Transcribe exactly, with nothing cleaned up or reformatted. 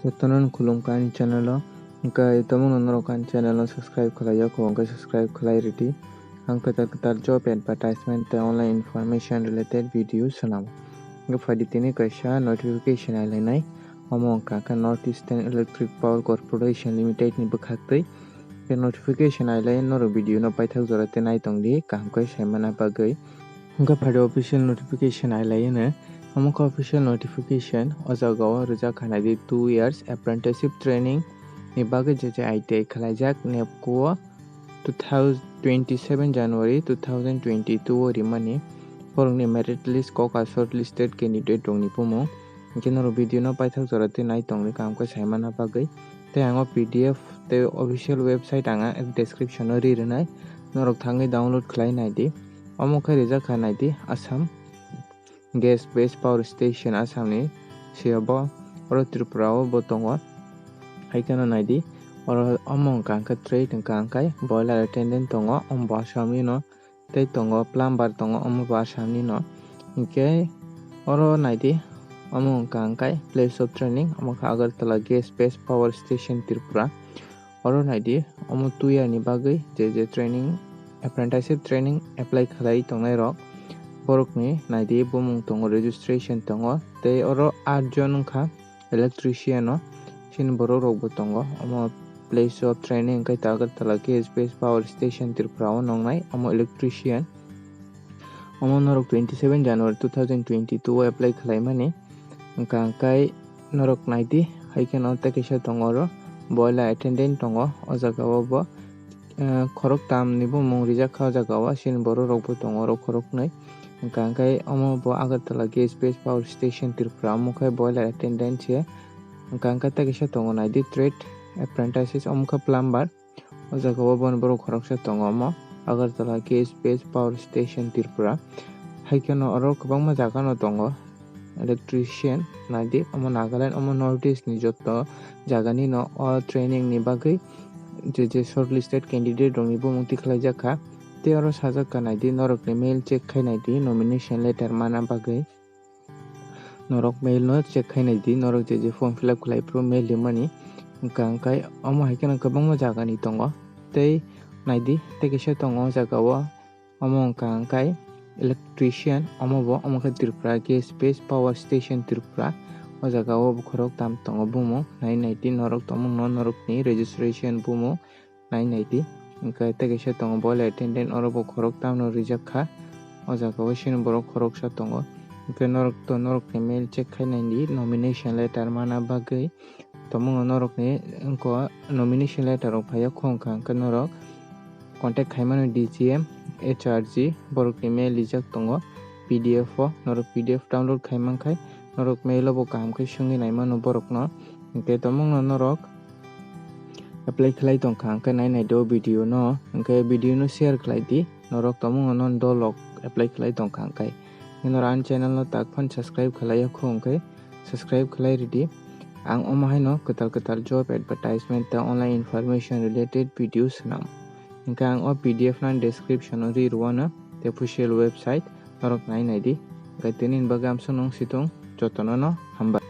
Jotono khulumkha ani channel o. Hwnkhe tomungno norok ani channel o subscribe khlai ya kho, hwnkhe subscribe khlai rwdi. Ang kwtal kwtal job advertisement tei online information related video swnam. Hwnkhe phaidi tini kaisa notification ailainai. Omo wngkha khe North Eastern Electric Power Corporation Limited ni bwkhaktwi. Khe notification ailai norok video no paithak jora tei naitongdi kaham khe saimana bagwi. Hwnkhe phaidi official notification ailaino. Omo khe official notification, o jaga o rijak kha naidi two years apprenticeship training ni bagwi je je I T I khwlaijak NEEPCO o two thousand twenty-seven January two thousand twenty-two o rimani. Borokni merit list kok a shortlisted candidate rokni bumung. Hwnkhe norok video no paithak jora tei naitongdi kaham khe saimana bagwi. Tei ang o P D F tei official website ang a description o ri rwnai, norok thangwi download khlai naidi. Omo khe rijak kha naidi Assam Gas Based Power Station Assam ni sio bo, oro Tripura o bo tongo. Hai kheno naidi, oro omo wngkha khe trade wngkha khe boiler attendant tongo, omo bo Assam ni no. Tei tongo plumber tongo, omo bo Assam ni no. Hinkhe oro naidi, omo wngkha khe place of training, omo khe Agartala Gas Based Power Station Tripura. Oro naidi, omo two year ni bagwi je je training, apprenticeship training apply khlai tongnai rok, borok ni naidi bumung tongo, registration tongo, tei oro aat jon wngkha electrician o, chini borok rok bo tongo. Omo place of training wngkha khe Agartala Gas Based Power Station Tripura o nongnai, omo electrician. Omo norok twenty-seven January two thousand twenty-two o apply khlaimani. Wngkha khe norok naidi, hai kheno tei kaisa tongo oro, boiler attendant tongo o jaga o bo, eh, khoroktam ni bumung rijak kha o jaga o, chini borok rok bo tongo oro khoroknwi. Wngkha khe omo bo Agartala Gas Based Power Station Tripura, omo khe boiler attendant se. Wngkha khe tei kaisa tongo naidi trade apprentices, omo khe plumber. O jaga o bono borok khoroksa tongo, omo Agartala Gas Based Power Station Tripura. Hai kheno oro kwbangma jaga no tongo, electrician naidi, omo Nagaland, omo North East ni joto jaga ni no o training ni bagwi je je shortlisted candidate rok ni bumung tikhlai jak kha. Tei oro sajak kha naidi, norok ni mail check khai naidi nomination letter mana bagwi. Norok mail no check khai naidi, norok je je form fill up khlai phuru mail rimani. Wngkha khe omo hai kheno kwbangma jaga ni tongo. Tei naidi, tei kaisa tongo o jaga o, omo wngkha khe electrician, omo bo omo khe Tripura Gas Based Power Station Tripura. O jaga o bokhorok tam tongo bumung, nai naidi norok tongmung no, norok ni registration bumung nai naidi. Hwnkhe tei kaisa tongo boiler attendant, oro bo khoroktam no rijak kha. O jaga o chini borok khoroksa tongo. Hwnkhe norok to, norok ni mail check khai naidi nomination letter mana bagwi. Tongmung no norok ni wngkha nomination letter rok phai o, khong kha hwnkhe norok contact khai mano D G M, H R G, borok ni mail rijak tongo P D F o. Norok P D F download khai man khai norok mail o bo kaham khe swngwi nai mano borok no. Hwnkhe tongmung no norok apply khlai tong kha, hwnkhe nai nai di o video no, hwnkhe video no share khlai di, norok tongmung no dolok apply khlai tong kha, hwnkhe norok ani channel no tak phano subscribe khlai ya kho, hwnkhe subscribe khlai ridi. Ang omo haino kwtal kwtal job advertisement tei online information related video swnam, hwnkhe ang o P D F no description o ri rwano, tei official website norok nai nai di. Hwnkhe tini ni bagwi amsong nung situng, jotono no hambai.